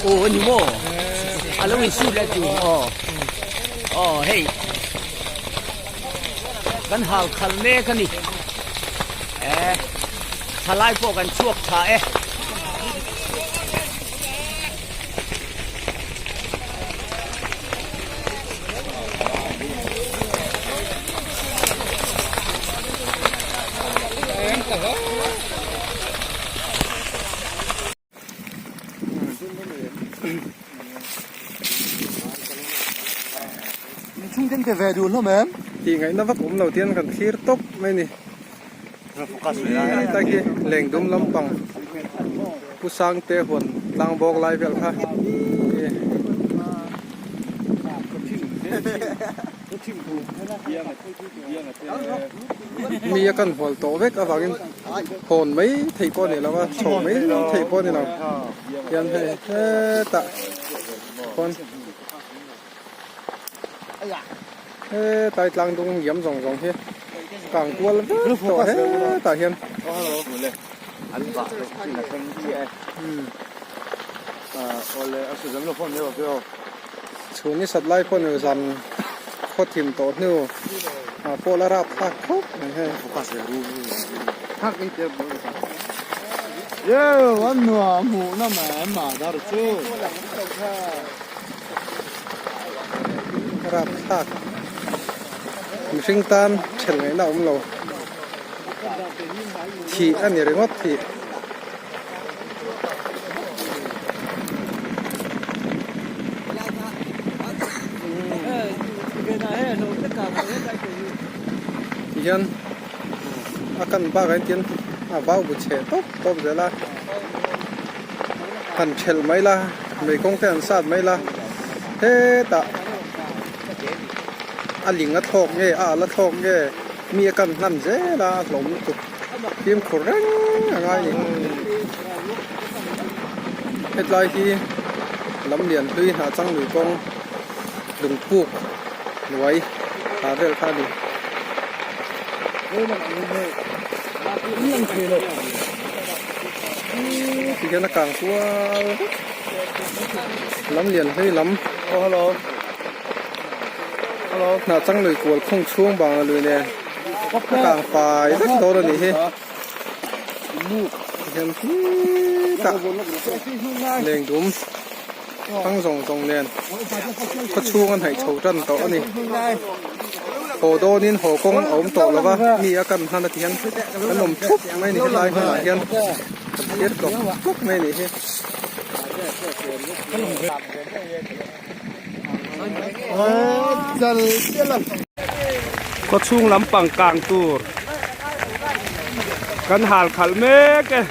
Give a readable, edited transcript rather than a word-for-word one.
Aw a ni maw? A lo insut leh tur aw. Aw hei kan hal khal mek a ni. Eh thalai pawh kan chhuak tha e. Tih ngaihna vak awm lo tian kan thlir tawp mai a ni. Hetlai khi lengdum lampang Pu Sangte huan tlang bawk lai vel kha Mi a kan hual tawh vek avangin hawn mai theih pawh a ni lo a, chho mai theih pawh a ni lo. Hian hei hetah khuan hetlai tlang dung liam zawng zawng hi kang kual vek tawh hetah hian. Chhun i sat lai pawh ni zan khaw thim tawh hnu ah pawh la rap thlak khawp mai hei. Rap thlak mihring tan thelh ngaihna a awm lo thih a ni ringawt thih. Tihian a kan bakah hian a vau bu chhe tawp tawp zel a han thelh mai la mei kawng te han sat mai la hetah a ling a thlawk nge a al a thlawk nge mi a kan hman zel a a hlawm lutuk. Fimkhur reng a ngai ni. Hetlai hi lam lian hlui hnah chang lui kawng lungpuk hnuai thla vel kha a ni. Ti hian a kang kual vek lam lian hlui lam hnah chang lui kual khung chhung bang a lui nen. A kang fai vek dawn a nih hi tihian khitah lengdum thang zawng zawng nen khaw chhung a hnaih chho tan tawh a ni haw dawnin haw kawng a awm tawh lo va mi a kan hman a tihian kan awm thup mai a ni helai hmunah hian kan thlir tlawk tlawk mai a nih hi. Khaw chhung lampang kang tur kan hal khalh mek e.